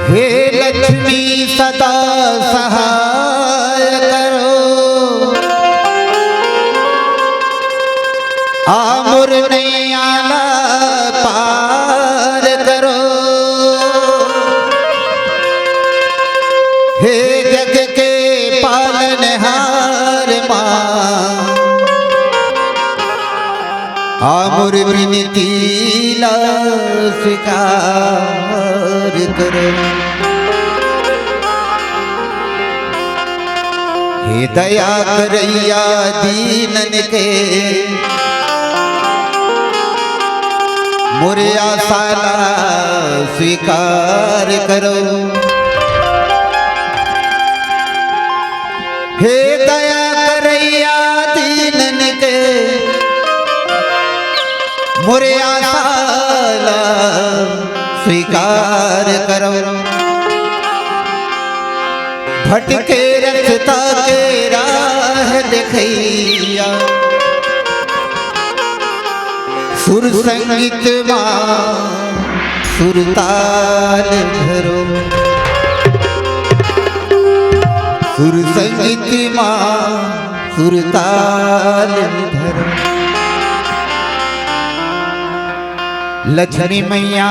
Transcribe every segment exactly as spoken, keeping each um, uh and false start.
हे लक्ष्मी सदा सहाय करो, आ मोर नैया ला पार करो। हे जग के पालनहार माँ, आ मोर विनती ला स्वीकार करो। हे दया करैया दीनन के, मोर आशा ला स्वीकार करो। हे दया करैया दीनन के, मोर आशा ला स्वीकार करो। भटके रस्ता के राह देखैया, सुर संगीत मा सुरताल धरो, सुर संगीत मा सुरताल धरो। लक्ष्मी मैया,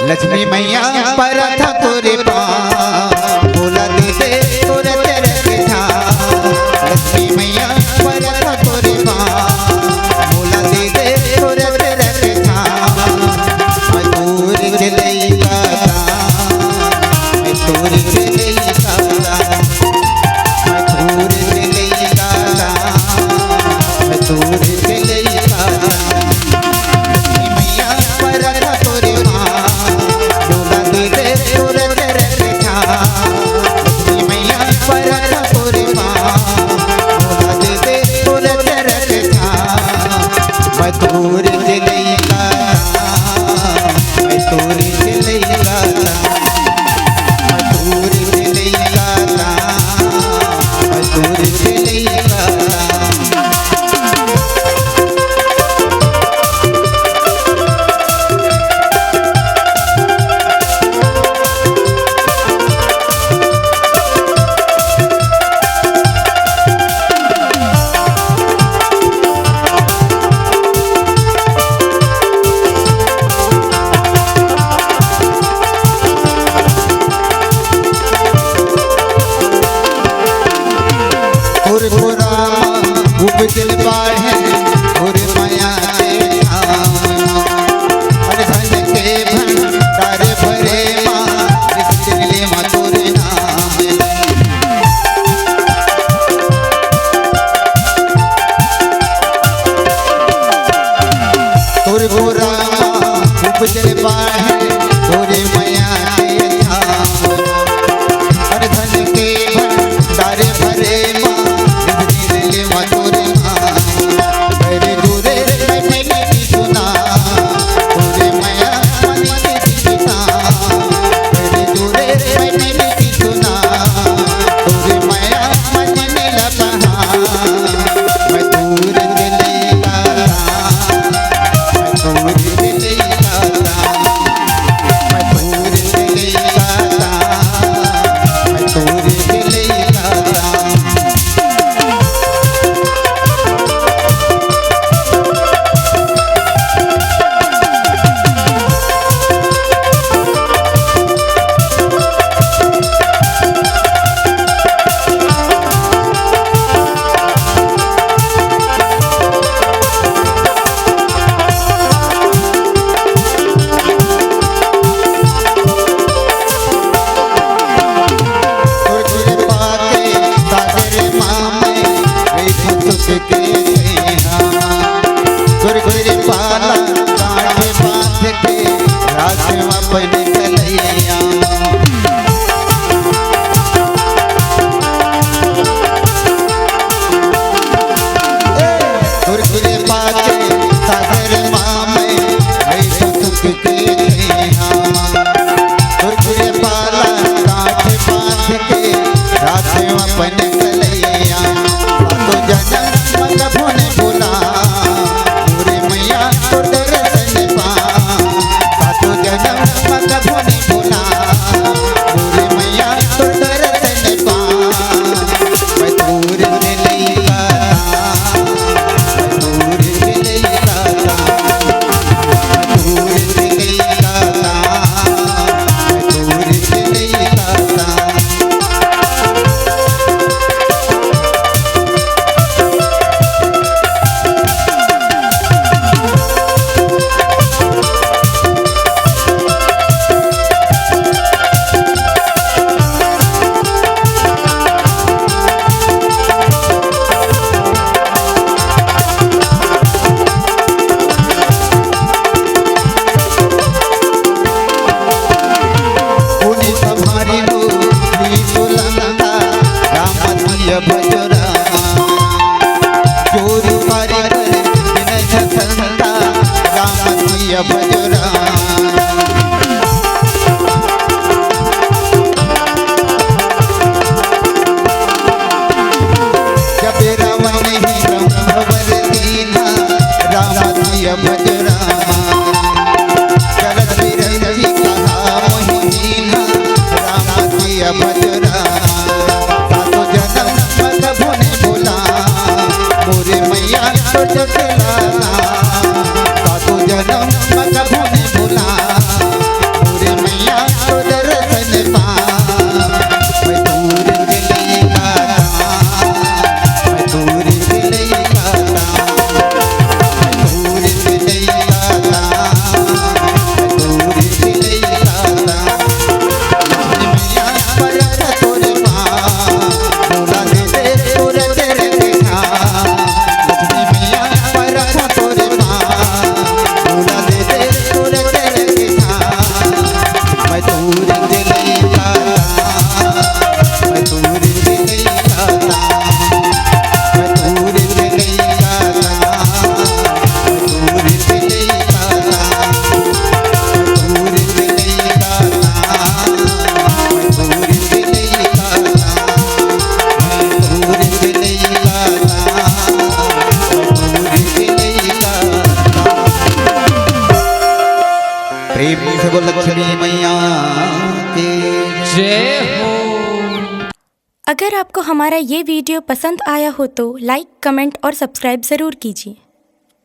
लक्ष्मी मैया परत तोरे पाँव, मोला दे दे तोर चरण के छाँव। लक्ष्मी मैया परत तोरे पाँव, मोला दे दे तोर चरण के छाँव। मैं तोर के लइका दान, मैं तोर के लइका दान, मैं तोर के लइका दान, मैं तोर के लइका दान। लक्ष्मी मैया परत तोरे पाँव, मोला दे दे तोर चरण के छाँव। लक्ष्मी मैया परत तोरे पाँव, मोला दे दे तोर चरण के छाँव। मैं तोर के लइका दान, मैं तोर के लइका दान, मैं तोर के लइका दान, मैं तोर के लइका दान। तोर गोरा मा उपजल बाढ़े, तोर मया के छाँव। अरे धन के भंडार भरे माँ, रिस ले माँ तोरे नाम। तोर गोरा मा उपजल बाढ़े, तोरे मया के छाँव। अरे धन के भंडार भरे माँ, रिस ले माँ तोरे नाम। अरे दूरे बैठे की सुना, तोरे मया मन के गीता। अरे दूरे बैठे की सुना, तोरे मया मन में लपहा। मैं तोर के लइका दान, मैं तोर के लइका दान, या भजो राम। जब रावण ही ब्रह्म वर दीन्हा, राम या भजो राम। जलत बिरंची कहा मोहि दीन्हा, राम या भजो राम। सातो जनम कभू नहीं भूला, मोरे मैया तो जगला। सातो जनम कभू नहीं भूला, मोरे मैया तो दर्शन पा। मैं दूर के लइका था, मैं दूर के लइका था, मैं दूर के लइका था, मैं दूर के लइका था। प्रेम से बोल लक्ष्मी मैया की। जय हो। अगर आपको हमारा ये वीडियो पसंद आया हो तो लाइक, कमेंट और सब्सक्राइब ज़रूर कीजिए।